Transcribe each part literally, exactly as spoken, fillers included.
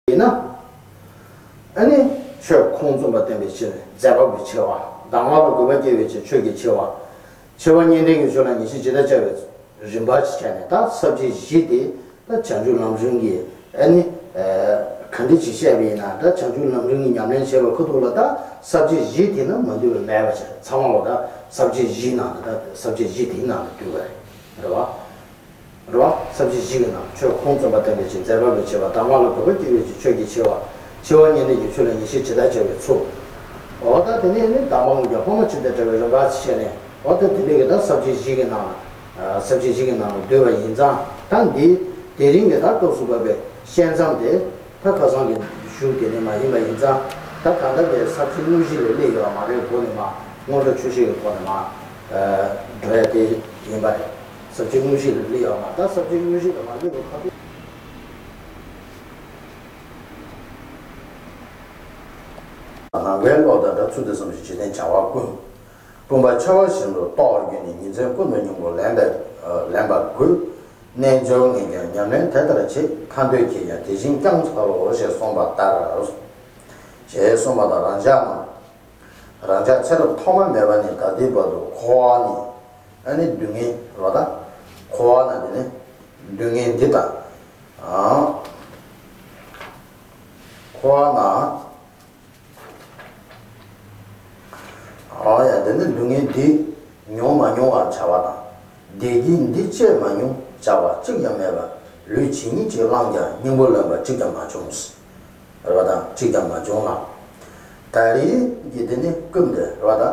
ཡིན་ན། ཨ་ནི་ཆོས་ཁུངས་བཙུན་པ་བསྟན་པའི་ཕྱིར་མཛད་པ་གི་ཆེ་བ། གདམས་ངག་ལ་གུས་པ་སྐྱེ་བའི་ཕྱིར་ཆོས་ཀྱི་ཆེ་བ། ཆེ་བ་གཉིས་ལྡན་གྱི་ཆོས་ལ་ངེས་ཤེས་ཇི་ལྟར་བྱ་བའི་རིམ་པ་ཞིག་བྱས་ནས། ད་ས་བཅད་བཞི་དེ་ད་བྱང་ཆུབ་ལམ་རིམ་གྱི་ཨ་ནི་ག་འདྲ་ཞིག་བཤད་པ་ཡིན་ན། ད་བྱང་ཆུབ་ལམ་རིམ་གྱི་ཉམས་ལེན་བྱེད་པའི་ཁ་ཐུག་ལ་ད་ས་བཅད་བཞི་དེ་ནང་མ་འདུས་པ་མེད་པ་བྱས། ཚང་མ་ལོ་ད་ས་བཅད་བཞིའི་ནང་ལ། ད་ས་བཅད་བཞི་དེའི་ནང་ལ་འདུས་པ་རེད། རེད་བ། རེད་བ། ས་བཅད་བཞི་གི་ནང་ཆོས་ཁུངས་བཙུན་པ་བསྟན་པའི་ཕྱིར་མཛད་པ་གི་ཆེ་བ། གདམས་ངག་ལ་གུས་པ་སྐྱེ་བའི་ཕྱིར་ཆོས་ཀྱི་ཆེ་བ། ཆེ་བ་གཉིས་ལྡན་གྱི་ཆོས་ལ་ངེས་ཤེས་ཇི་ལྟར་བྱ་བའི་ཚུལ། འོ་ད་དེ་ནས་ནི་གདམས་པ་དངོས་ཀྱི་སློབ་མ་ཇི་ལྟར་བྱ་བའི་རིམ་པ་བྱས་ནས། འོ་ད་དེ་འདྲ་གི་ད་ས་བཅད་བཞི་གི་ནང་ལ། ས་བཅད་བཞི་གི་ནང་ལ་འདུས་པ་ཡིན་ཙང་། ད་འདི་དེ་རིང་གི་ད་སྐབས་སུ་བབས་པའི་བཤད་མཚམས་དེ་ད་ཁ་སང་གི་གཞུག་དེ་ནི་མ་ཡིན་པ་ཡིན་ཙང་། ད་གང་ལྟར་གྱི་ས་བཅད་དངོས་གཞི་ལ་སླེབས་ཡོད་མ་རེད། གོ་ནི་མ། སྔོན་འགྲོ་ཆོས་བཤད་ཀྱི་སྒོ་ནས་མ་འགྲོ་ཡ་དེ་ཡིན་པ་རེད། ས་བཅད་དངོས་གཞི་ལ་སླེབས་ཡོད་མ། ད་ས་བཅད་དངོས་གཞི་ལ་མ་སླེབས་པའི་ཁ་ཐུག་ནམ་མཁའི་གློག་དང་འདྲ། ཚུལ་དེ་བསམ་ཞིང་འཇིག་རྟེན་བྱ་བ་ཀུན། བུམ་པ་འཆར་བ་བཞིན་དུ་རྟོགས་པར་གྱུར་ནས། ཉིན་མཚན་ཀུན་ཏུ་སྙིང་པོ་ལེན་པའི་ལེན་པར་དགོས། རྣལ་འབྱོར་ངས་ཀྱང་ཉམས་ལེན་དེ་ལྟར་བྱེད། ཐར་འདོད་ཁྱེད་ཀྱང་དེ་བཞིན་བསྐྱང་འཚལ་ལོ། ཞེས་གསུངས་པ་ལྟར། ཞེས་གསུངས་པ་དང་། རང་ཅག་རྣམས། རང་ཅག་ཚེ་རབས་ཐོག་མ་མེད་པ་ནས་ད་ལྟའི་བར་དུ་འཁོར་བ་ནི་ཨ་ནི་སྡུག་བསྔལ་རེད་བ། ད་འཁོར་བ་ན་དེ་ནི་སྡུག་བསྔལ་འདི་དང་། ཨ། འཁོར་བ་ན། ཨ་ཡ། དེ་ནི་སྡུག་བསྔལ་འདི་མྱོང་མ་མྱོང་བར་བྱ་བ་དང་། བདེ་སྐྱིད་འདི་སྤྱད་མ་མྱོང་བྱ་བ་གཅིག་ཀྱང་མེད་པར། ལུས་ཇི་སྙེད་ཅིག་བླངས་ཀྱང་། སྙིང་པོ་ལེན་པ་གཅིག་ཀྱང་མ་བྱུང་། རེད་བ། དང་གཅིག་ཀྱང་མ་བྱུང་ལ། ད་རེས་ཀྱི་འདི་ནི་སྐབས་འདིར་རེད་བ། ད་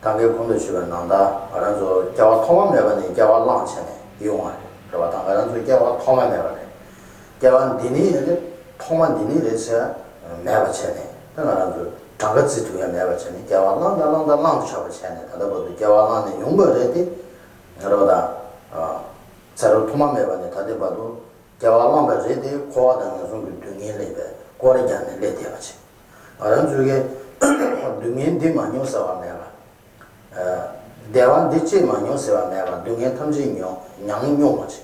ད་གིན་གོང་དུ་ཞུས་པའི་ནང་ལྟར། ང་རང་ཚོ་སྐྱེ་བ་ཐོག་མ་མེད་པ་ནས་སྐྱེ་བ་བླངས་བྱས་ནས་ཡོང་བ་རེད་བ། ད་ང་རང་ཚོ་སྐྱེ་བ་ཐོག་མ་མེད་པ་རེད། སྐྱེ་བ་འདི་ནི་ཡིན་ཏེ། ཐོག་མ་འདི་ནི་རེད་ཟེར་མེད་པ་བྱས་ནས། ད་ང་རང་ཚོ་གྲངས་ཀ་བརྩི་ཐུབ་ཡ་མེད་པ་བྱས་ནས། སྐྱེ་བ་བླངས་དང་བླངས་དང་བླངས་བཞག་པ་བྱས་ནས། ད་ལྟ་བར་དུ་སྐྱེ་བ་བླངས་ནས་ཡོང་དགོས་རེད་དེ། རེད་བ། ད་ཚེ་རབས་ཐོག་མ་མེད་པ་ནས་ད་ལྟའི་བར་དུ་སྐྱེ་བ་བླངས་པ་རེད་དེ། འཁོར་བ་དང་ངན་སོང་གི་སྡུག་བསྔལ་ལས་པའི་སྐོར་ར་རྒྱག་ནས་སླེབས་བསྡད་པ་བྱས། ང་རང་ཚོའི་གི་སྡུག་བསྔལ་འདི་མ་མྱོང་ཟེར་བ་མེད་པ། ཨ། བདེ་བ་འདི་སྤྱད་མ་མྱོང་ཟེར་བ་མེད་པ། སྡུག་བསྔལ་ཐམས་ཅད་མྱོང་མྱོང་མྱོང་བ་བྱས།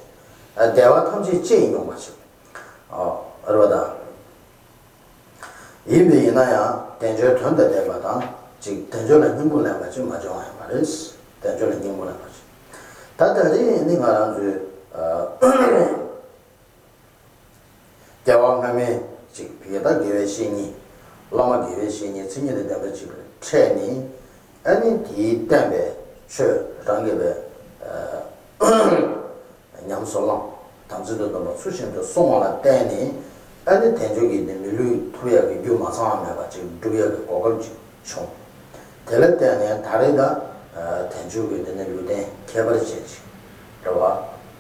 ཨ། བདེ་བ་ཐམས་ཅད་སྤྱད་མྱོང་བ་བྱས། ཨ། རེད་བ། ད་ཡིན་པས་ཡིན་ན་ཡང་དལ་འབྱོར་དོན་དང་ལྡན་པ་དང་གཅིག་དལ་འབྱོར་ལ་སྙིང་པོ་ལེན་པ་ཅིག་མ་བྱུང་བ་ཡིན་པ་རེད། དལ་འབྱོར་ལ་སྙིང་པོ་ལེན་པ་ཅིག་ད་ད་རེས་ནི་ང་རང་ཚོའི། ཨ། སྐྱེ་བ་སྔ་མའི་ཅིག་ཕ་གི་ད་དགེ་བའི་བཤེས་གཉེན། བླ་མ་དགེ་བའི་བཤེས་གཉེན་མཚན་ཉིད་དང་ལྡན་པ་ཅིག་གི་འཕྲད་ནས། ཨ་ནི་དེས་བསྟན་པའི་ཆོས་རང་གིས་པའི། ཨ། ཉམས་སུ་བླངས། དམ་ཚིག་ཏུ་འདུན་པ་ཚུལ་བཞིན་དུ་བསྲུང་བ་ལ་བརྟེན་ནས། ཨ་ནི་དལ་འབྱོར་གྱི་ནི་མི་ལུས་ཐུབ་ཡག་གི་རྒྱུ་མ་ཚང་བ་མེད་པ་ཅིག་སྒྲུབ་ཡག་གི་གོ་སྐབས་ཅིག་བྱུང་། དེ་ལ་བརྟེན་ནས་ད་རེས་ད་དལ་འབྱོར་གྱི་དེ་ནི་ལུས་རྟེན་ཁྱད་པར་ཅན་ཅིག་རེད་བ།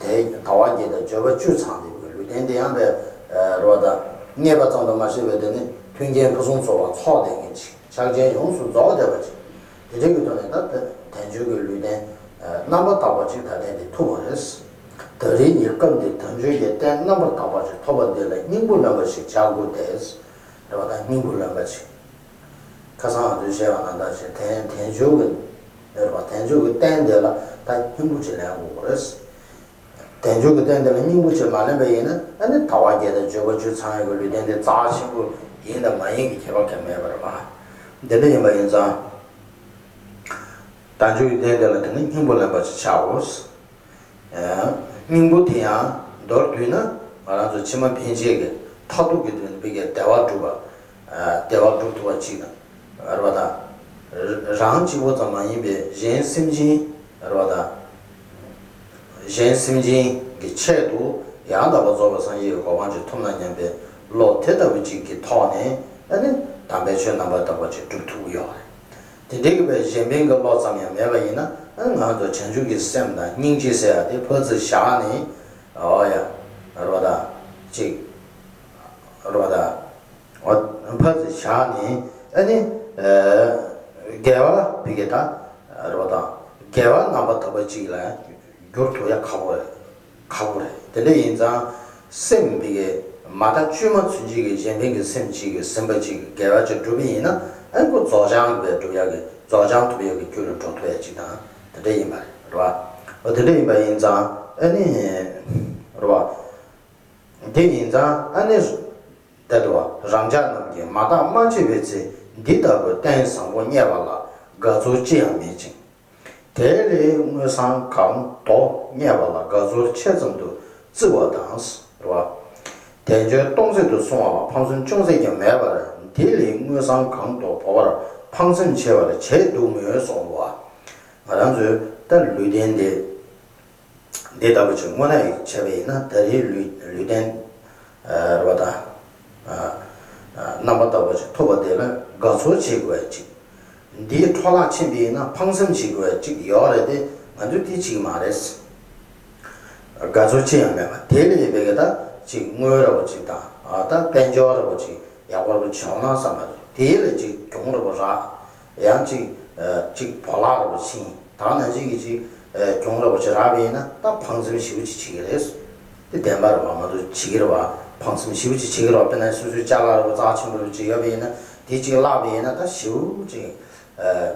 དེ་དལ་བ་བརྒྱད་དང་འབྱོར་པ་བཅུ་ཚང་བསྡད་པའི་ལུས་རྟེན་དེ་ཡང་པའི་རེད་བ། ད་རྙེད་པ་ཙམ་དུ་མ་ཟད་པའི་དེ་ནི་མཐུན་རྐྱེན་ཕུན་སུམ་ཚོགས་པ་ཚོགས་བསྡད་མཁན་ཅིག་ཕྱག་ཆེན་ཡོངས་སུ་རྫོགས་བསྡད་པ་ཅིག་དེ་འདྲའི་གི་ཐོག་ནས་ད་དལ་འབྱོར་གྱི་ལུས་རྟེན་རྣམ་པར་དག་པ་ཅིག་ད་ལྟ་འདི་ཐོབ་པ་རེད། ད་རེས་ཀྱི་སྐབས་འདིར་དལ་འབྱོར་གྱི་རྟེན་རྣམ་པར་དག་པ་ཞིག་ཐོབ་པ་འདི་ལ་སྙིང་པོ་ལེན་པ་ཞིག་བྱ་དགོས་ཏེ། རེད་བ། ད་སྙིང་པོ་ལེན་པ་ཅིག་ཁ་སང་ང་ཚོས་བཤད་པ་ནང་ལྟར་ཞིག་དལ་དལ་འབྱོར་གྱི། རེད་བ། དལ་འབྱོར་གྱི་རྟེན་འདི་ལ་ད་སྙིང་པོ་ཅིག་ལེན་དགོས་པ་རེད། དལ་འབྱོར་གྱི་རྟེན་འདི་ལ་སྙིང་པོ་ཅིག་མ་ལེན་པ་ཡིན་ན། ཨ་ནི་དལ་བ་བརྒྱད་དང་འབྱོར་པ་བཅུ་ཚང་ཡག་གི་ལུས་རྟེན་འདི་རྩ་ཆེན་པོ་ཡིན་དང་མ་ཡིན་གྱི་ཁྱད་པར་གང་མེད་པ་རེད་བ། འདི་འདྲ་ཡིན་པ་ཡིན་ཙང་། དལ་འབྱོར་གྱི་རྟེན་འདི་ལ་དེ་ནི་སྙིང་པོ་ལེན་པ་ཅིག་བྱའོ། ཨ། སྙིང་པོ་དེ་ཡང་མདོར་བསྡུས་ན། ང་རང་ཚོ་ཕྱི་མ་ཕན་ཆད་ཀྱི་མཐར་ཐུག་གི་དོན་པའི་གི་བདེ་བ་སྒྲུབ་པ། ཨ། བདེ་བ་སྒྲུབ་ཐུབ་པ་ཅིག་དང་། རེད་བ། ད་རང་གཅིག་པོ་ཙམ་མ་ཡིན་པའི་གཞན་སེམས་ཅན། རེད་བ། ད་གཞན་སེམས་ཅན་གྱི་ཆེད་དུ་ཡང་དག་པར་རྫོགས་པའི་སངས་རྒྱས་ཀྱི་གོ་འཕང་ཅིག་ཐོབ་ན་སྙམ་པའི་བློ་དེ་ལྟ་བུ་ཅིག་གི་ཐོག་ནས། ཨ་ནི་དམ་པའི་ཆོས་རྣམ་པར་དག་པ་ཅིག་སྒྲུབ་ཐུབ་ཀྱི་ཡོད་རེད། དེ་འདྲའི་གི་བའི་གཞན་ཕན་གྱི་བློ་ཙམ་ཡང་མེད་པ་ཡིན་ན། ཨ། ང་ཚོ་བྱང་ཆུབ་ཀྱི་སེམས་དང་སྙིང་རྗེ་ཟེར་ཡ་དེ་ཕར་ཙམ་བཞག་ནས། འོ་ཡ། རེད་བ། ད་ཅིག་རེད་བ། ད་འོ་ཕར་ཙམ་བཞག་ནས། ཨ་ནི། ཨ། དགེ་བ་ཕ་གི་ད། རེད་བ། ད་དགེ་བ་རྣམ་པར་དག་པ་ཅིག་ལ་འགྱུར་ཐུབ་ཡ་ཁག་པོ་རེད། ཁག་པོ་རེད། དེ་འདྲ་ཡིན་ཙང་། སེམས་འདི་གི་མ་དག་བཅོས་མ་ཚུན་ཆད་ཀྱི་གཞན་ཕན་གྱི་སེམས་གཅིག་གིས་ཟིན་པ་གཅིག་གིས་དགེ་བ་གཅིག་བསྒྲུབས་པ་ཡིན་ན། ཨ་ནི་ཁོ་རྫོགས་བྱང་གི་སྒྲུབ་ཡག་གི། རྫོགས་བྱང་ཐོབ་ཡག་གི་རྒྱུ་ལ་འགྲོ་ཐུབ་ཡག་གཅིག་དང་དེ་འདྲ་ཡིན་པ་རེད། རེད་བ། འོ་དེ་འདྲ་ཡིན་པ་ཡིན་ཙང་། ཨ་ནི། རེད་བ། དེ་ཡིན་ཙང་། ཨ་ནི། ལྟ་དུ་བ་རང་ཅག་རྣམས་ཀྱིས་མ་བརྟགས་མ་དཔྱད་པའི་ཚེ། འདི་ལྟ་བུའི་རྟེན་བཟང་པོ་རྙེད་པ་ལ་དགའ་ཚོར་ཅི་ཡང་མེད་ཅིང་། དེ་ལས་དངོས་སམ་གང་དུ་རྙེད་པ་ལ་དགའ་ཚོར་ཆེ་ཙམ་དུ་བརྩི་བ་དང་། རེད་བ། དལ་འབྱོར་སྟོང་ཟད་དུ་སོང་བ་ལ་ཕངས་སེམས་ཅུང་ཟད་ཀྱང་མེད་པར། འདི་ལས་དངོས་སམ་གང་དུ་བོར་བར་ཕངས་སེམས་ཆེ་བར་བྱས་འདུག་མོད་གསུངས་པ། ང་རང་ཚོའི་ད་ལུས་རྟེན་འདི། འདི་ལྟ་བུ་ཅིག་དངོས་གནས་བྱས་པ་ཡིན་ན། ད་རེས་ལུས་ལུས་རྟེན་རེད་པ་དང་། རྣམ་པ་ལྟ་བུ་ཅིག་ཐོབ་པ་དེ་ལ་དགའ་ཚོར་བྱེད་དགོས་ཅིག་འདིའི་འཕྲོ་བརླག་ཕྱིན་པ་ཡིན་ན་ཕངས་སེམས་བྱེད་དགོས་ཅིག་ཡོད་རེད་དེ། ང་ཚོས་དེ་བྱེད་ཀྱི་མ་རེད། དགའ་ཚོར་ཅི་ཡང་མེད་པ་དེ་ལས་ཡིན་པའི་གི་ད་ཅིག་དངུལ་རེད་པ་ཅིག་དང་། ད་དཔལ་འབྱོར་རེད་པ་ཅིག་ཡག་པོ་རེད་པ་བྱུང་ན་བསམ་པ་རེད། དེ་ལས་ཅིག་གྱོང་རེད་པ་རག་ཡང་ཅིག་ཅིག་བོར་བརླག་རེད་པ་ཕྱིན། ད་ནང་བཞིན་གྱི་ཅིག་གྱོང་རེད་པ་ཅིག་རག་པ་ཡིན་ན་ད་ཕངས་སེམས་ཞེ་པོ་ཅིག་བྱེད་ཀྱི་རེད། དེ་བདེན་པ་རེད་པ། མ་གཏོགས་བྱེད་ཀྱི་རེད་པ། ཕངས་སེམས་ཞེ་པོ་ཅིག་བྱེད་ཀྱི་རེད་པ། དཔེར་ན་སོ་སོའི་ཅ་ལག་རེད་པ་རྩ་ཆེན་པོ་རེད་པ་ཅིག་ཡོད་པ་ཡིན་ན། དེ་ཅིག་བརླག་པ་ཡིན་ན་ད་ཞེ་པོ་ཅིག་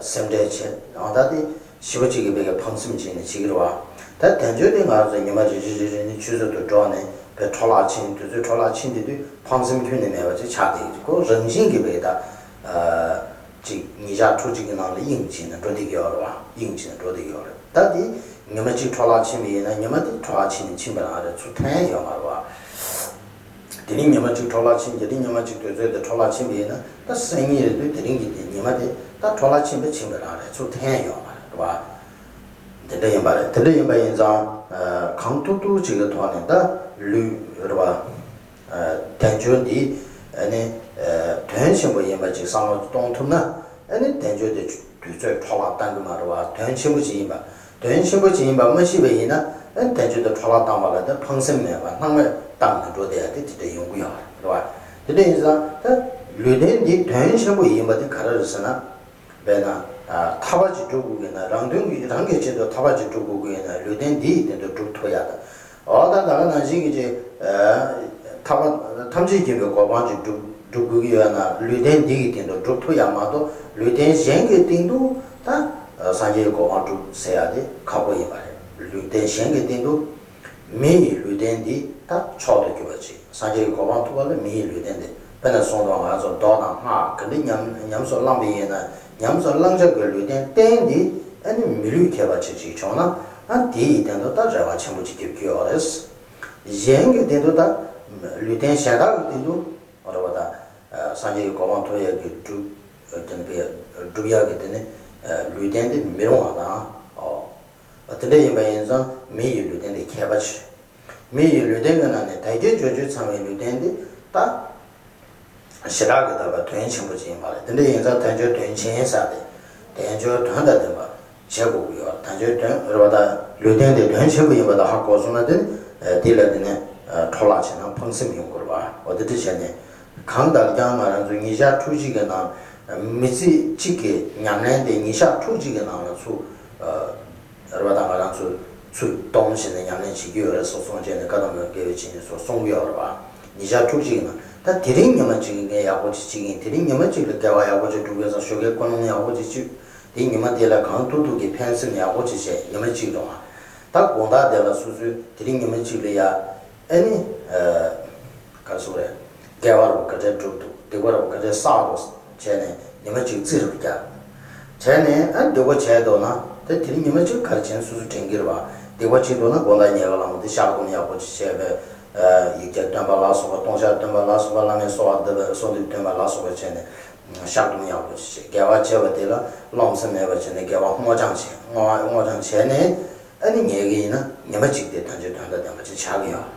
སེམས་ཁྲལ་བྱེད། ཡང་ད་དེ་ཞེ་པོ་ཅིག་གི་བེ་ག་ཕངས་སེམས་བྱས་ནས་བྱེད་ཀྱི་རེད་པ། ད་དལ་འབྱོར་དེ་ང་ཚོ་ཉི་མ་རེ་རེ་རེ་རེ་ནས་ཆུད་ཟོས་སུ་འགྲོ་ནས་བེ་འཕྲོ་བརླག་ཕྱིན། དུས་ཚོད་འཕྲོ་བརླག་ཕྱིན། དེ་དུས་ཕངས་སེམས་ཁྱོན་ནས་མེད་པ་ཅིག་ཆགས་བསྡད་ཀྱི་འདུག་ཁོ་རང་བཞིན་གྱི་བེ་ད་ཅིག་ཉིས་ཆ་ཕྲུགས་གཅིག་གི་ནང་ལ་དབྱིངས་ཕྱིན་ནས་འགྲོ་བསྡད་ཀྱི་ཡོད་རེད་པ། དབྱིངས་ཕྱིན་ནས་འགྲོ་བསྡད་ཀྱི་ཡོད་རེད། ད་དེ་ཉི་མ་གཅིག་འཕྲོ་བརླག་ཕྱིན་པ་ཡིན་ན་ཉི་མ་དེ་འཕྲོ་བརླག་ཕྱིན་ནས་ཕྱིན་པ་རང་རེད། ཚུར་ཐོན་ཡོད་མ་རེད་པ། དེ་རིང་ཉི་མ་གཅིག་འཕྲོ་བརླག་ཕྱིན། དེ་རིང་ཉི་མ་གཅིག་དུས་ཚོད་དེ་འཕྲོ་བརླག་ཕྱིན་པ་ཡིན་ན། ད་སང་ཉིན་རེད་དུས་དེ་རིང་གི་དེ་ཉི་མ་དེ་ད་འཕྲོ་བརླག་ཕྱིན་པ་ཕྱིན་པ་རང་རེད། ཚུར་ཐོན་ཡོད་མ་རེད་པ། དེ་འདྲ་ཡིན་པ་རེད། དེ་འདྲ་ཡིན་པ་ཡིན་ཙང་། གང་ཐུབ་ཐུབ་ཅིག་གི་ཐོག་ནས་ད་ལུས་རེད་པ། དལ་འབྱོར་འདི་ཨ་ནི་དོན་ཆེན་པོ་ཡིན་པ་ཅིག་བསམ་བློ་གཏོང་ཐུབ་ན། ཨ་ནི་དལ་འབྱོར་དེ་དུས་ཚོད་འཕྲོ་བརླག་བཏང་གི་མ་རེད་པ། དོན་ཆེན་པོ་ཅིག་ཡིན་པ། དོན་ཆེན་པོ་ཅིག་ཡིན་པ་མ་ཤེས་པ་ཡིན་ན། ཨ་ནི་དལ་འབྱོར་དེ་འཕྲོ་བརླག་བཏང་བ་ལ་དེ་ཕངས་སེམས་མེད་པ་སྣང་མེད་བཏང་ནས་འགྲོ་བསྡད་ཡ་དེ་དེ་འདྲ་ཡོང་གི་ཡོད་རེད་པ། དེ་འདྲ་ཡིན་ཙང་ད་ལུས་རྟེན་འདི་དོན་ཆེན་པོ་ཡིན་པ་དེ་ག་རེ་རེད་ཟེར་ན། དཔེར་ན། ཐར་པ་ཅིག་སྒྲུབ་དགོས་ཀྱི་ན། རང་དོན་གྱི་རང་གི་ཆེད་དུ་ཐར་པ་ཅིག་སྒྲུབ་དགོས་ཀྱི་ན་ལུས་རྟེན་འདི་ཡི་སྟེང་དུ་སྒྲུབ་ཐུབ་ཡ་དང་། འོ་ད་ད་ག་ནང་བཞིན་གྱི་ཅིག་ཐར་པ་ཐམས་ཅད་མཁྱེན་པའི་གོ་འཕང་ཅིག་སྒྲུབ་སྒྲུབ་དགོས་ཀྱི་ཡོད་ན་ལུས་རྟེན་འདི་ཡི་སྟེང་དུ་སྒྲུབ་ཐུབ་ཡ་མ་གཏོགས། ལུས་རྟེན་གཞན་གྱི་སྟེང་དུ་ད་སངས་རྒྱས་ཀྱི་གོ་འཕང་སྒྲུབ་ཟེར་ཡ་དེ་ཁག་པོ་ཡིན་པ་རེད། ལུས་རྟེན་གཞན་གྱི་སྟེང་དུ། མི་ཡི་ལུས་རྟེན་འདི་ད་མཆོག་ཏུ་གྱུར་པ་ཅིག་སངས་རྒྱས་ཀྱི་གོ་འཕང་ཐོབ་པ་ལ་མི་ཡི་ལུས་རྟེན་འདི། དཔེར་ན་གསུངས་དོན་ང་ཚོ་མདོ་དང་སྔགས་ག་འདྲ་ཉམས་ཉམས་སུ་བླངས་པ་ཡིན་ན། ཉམས་སུ་བླངས་བྱ་གི་ལུས་རྟེན་རྟེན་འདི་ཨ་ནི་མི་ལུས་ཁྱད་པར་ཅན་ཅིག་བྱུང་ན། ཨ་དེ་ཡི་སྟེང་དུ་ད་རེ་བ་ཆེན་པོ་ཅིག་སྐྱེ་རྒྱུ་ཡོད་རེད། གཞན་གྱི་སྟེང་དུ་ད་ལུས་རྟེན་གཞན་དག་གི་སྟེང་དུ་རེ་བ་ད་སངས་རྒྱས་ཀྱི་གོ་འཕང་ཐོབ་ཡག་གི་སྒྲུབ་དེ་ནི་སྒྲུབ་ཡག་གི་དེ་ནི་ལུས་རྟེན་འདི་མི་རུང་བ་དང་། ཨོ། དེ་འདྲ་ཡིན་པ་ཡིན་ཙང་མི་ཡི་ལུས་རྟེན་དེ་ཁྱད་པར་ཆེ། མི་ཡི་ལུས་རྟེན་གྱི་ནང་ནས་དལ་བརྒྱད་འབྱོར་བཅུ་ཚང་བའི་ལུས་རྟེན་དེ་ད་ཞེ་དྲག་གི་ད་བར་དོན་ཆེན་པོ་ཅིག་ཡིན་པ་རེད། དེ་འདྲ་ཡིན་ཙང་དལ་འབྱོར་དོན་ཆེན་ཟེར་ཏེ། དལ་འབྱོར་དོན་དང་ལྡན་པ་བྱེད་དགོས་ཀྱི་ཡོད། དལ་འབྱོར་དོན་རེད་པ། ད་ལུས་རྟེན་དེ་དོན་ཆེན་པོ་ཡིན་པ་དང་ཧ་གོ་སོང་ན། དེ་ནི་དེ་ལ་དེ་ནི་འཕྲོ་བརླག་བྱས་ན་ཕངས་སེམས་ཡོང་དགོས་རེད་པ། འོ་དེ་འདྲ་བྱས་ནས་གང་ལྟར་ཀྱང་ང་རང་ཚོ་ཉིས་ཆ་ཕྲུགས་གཅིག་གི་ནང་མི་ཚེ་གཅིག་གི་ཉམས་ལེན་དེ་ཉིས་ཆ་ཕྲུགས་གཅིག་གི་ནང་ལ་ཚུར། རེད་པ། ད་ང་རང་ཚོ་ཚུར་གཏོང་བྱས་ནས་ཉམས་ལེན་བྱེད་ཀྱི་ཡོད་རེད་སོགས་གསུངས་བྱས་ནས། བཀའ་གདམས་པ་དགེ་བའི་བཤེས་གཉེན་སོགས་གསུང་གི་ཡོད་རེད་པ། ཉིས་ཆ་ཕྲུགས་གཅིག་ཡིན་ན། ད་དེ་རིང་ཉི་མ་གཅིག་ངས་ཡག་པོ་ཅིག་བྱེད་ཀྱི་ཡིན། དེ་རིང་ཉི་མ་གཅིག་ལ་དགེ་བ་ཡག་པོ་ཅིག་སྒྲུབ་དགོས་ཙང་ཞོགས་ཀའི་ཀུན་སློང་ཡག་པོ་ཅིག་བཅུག་དེ་ཉི་མ་དེ་ལ་གང་ཐུབ་ཐུབ་ཀྱིས་ཕན་སེམས་ཡག་པོ་ཅིག་བྱས་ཉི་མ་གཅིག་རུང་བ། ད་དགོང་དག་དེ་ལ་སོ་སོའི་དེ་རིང་ཉི་མ་གཅིག་ལ་ཡ། ཨ་ནི། ག་རེ་ཟེར་དགོས་རེད། དགེ་བ་རུ་ག་འདྲས་སྒྲུབ་འདུག་སྡིག་པ་རུ་ག་འདྲས་བསགས་འདུག་བྱས་ནས་ཉི་མ་གཅིག་རྩིས་རུ་བརྒྱབ། བྱས་ནས་ཨ་སྡིག་པ་བྱས་འདུག་ན་དེ་དེ་རིང་ཉི་མ་གཅིག་ག་རེ་བྱས་ནས་སོ་སོ་དྲན་གྱི་རེད་པ། སྡིག་པ་བྱས་འདུག་ན་དགོང་དག་ཉལ་ཁ་ལངས་པ་དེ་བཤགས་སྡོམ་ཡག་པོ་ཅིག་བྱས་པས། ཡིག་བརྒྱ་འདོན་པ་ལ་སོགས་པ། ལྟུང་བཤགས་འདོན་པ་ལ་སོགས་པ། བླ་མའི་གསོལ་བ་འདེབས་པ་གསོལ་འདེབས་འདོན་པ་ལ་སོགས་པ་བྱས་ནས་བཤགས་སྡོམ་ཡག་པོ་ཅིག་བྱས། དགེ་བ་བྱས་པ་དེ་ལ་རློམ་སེམས་མེད་པ་བྱས་ནས་དགེ་བ་སྔོ་སྦྱང་བྱས། སྔོ་བ་སྔོ་སྦྱང་བྱས་ནས། ཨ་ནི་ཉལ་གི་ཡིན་ན་ཉི་མ་གཅིག་དེ་དོན་གཅིག་དོན་དང་ལྡན་པ་ཅིག་ཆགས་ཀྱི་ཡོད།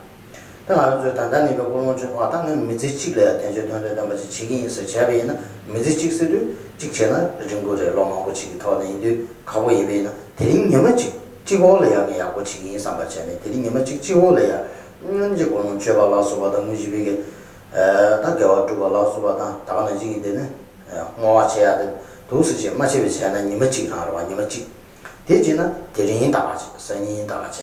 ད་ང་རང་ཚོས་ད་ལྟ་ནས་ཀུན་སློང་བཅོས་པ། ད་ངས་མི་ཚེ་གཅིག་ལ་ཡང་དོན་གཅིག་དོན་དང་ལྡན་པ་ཅིག་བྱེད་ཀྱི་ཡིན་ཟེར་བྱས་པ་ཡིན་ན། མི་ཚེ་གཅིག་ཟེར་དུས་གཅིག་བྱས་ན་རིང་པོ་རེད། ལོ་མང་པོ་ཅིག་གི་ཐོག་ནས་ཡིན་དུས་ཁག་པོ་ཡིན་པ་ཡིན་ན། དེ་རིང་ཉི་མ་གཅིག་གཅིག་པོ་ལ་ཡང་ངས་ཡག་པོ་བྱེད་ཀྱི་ཡིན་བསམ་པ་བྱས་ནས། དེ་རིང་ཉི་མ་གཅིག་གཅིག་པོ་ལ་ཡང་སྔོན་གྱི་ཀུན་སློང་བཅོས་པ་ལ་སོགས་པ་དང་། དངོས་གཞི་བའི་གི་ད་དགེ་བ་སྒྲུབ་པ་ལ་སོགས་པ་དང་། ད་ག་ནང་བཞིན་གྱི་དེ་ནི་བསྔོ་བ་བྱེད་ཡག་དེ་འདུག་སེ་བྱས་མ་བྱས་པ་བྱས་ན་ཉི་མ་གཅིག་རང་རེད་པ། ཉི་མ་གཅིག་དེ་བྱས་ན་དེ་རིང་ད་ག་བྱེད། སང་ཉིན་ད་ག་བྱེད།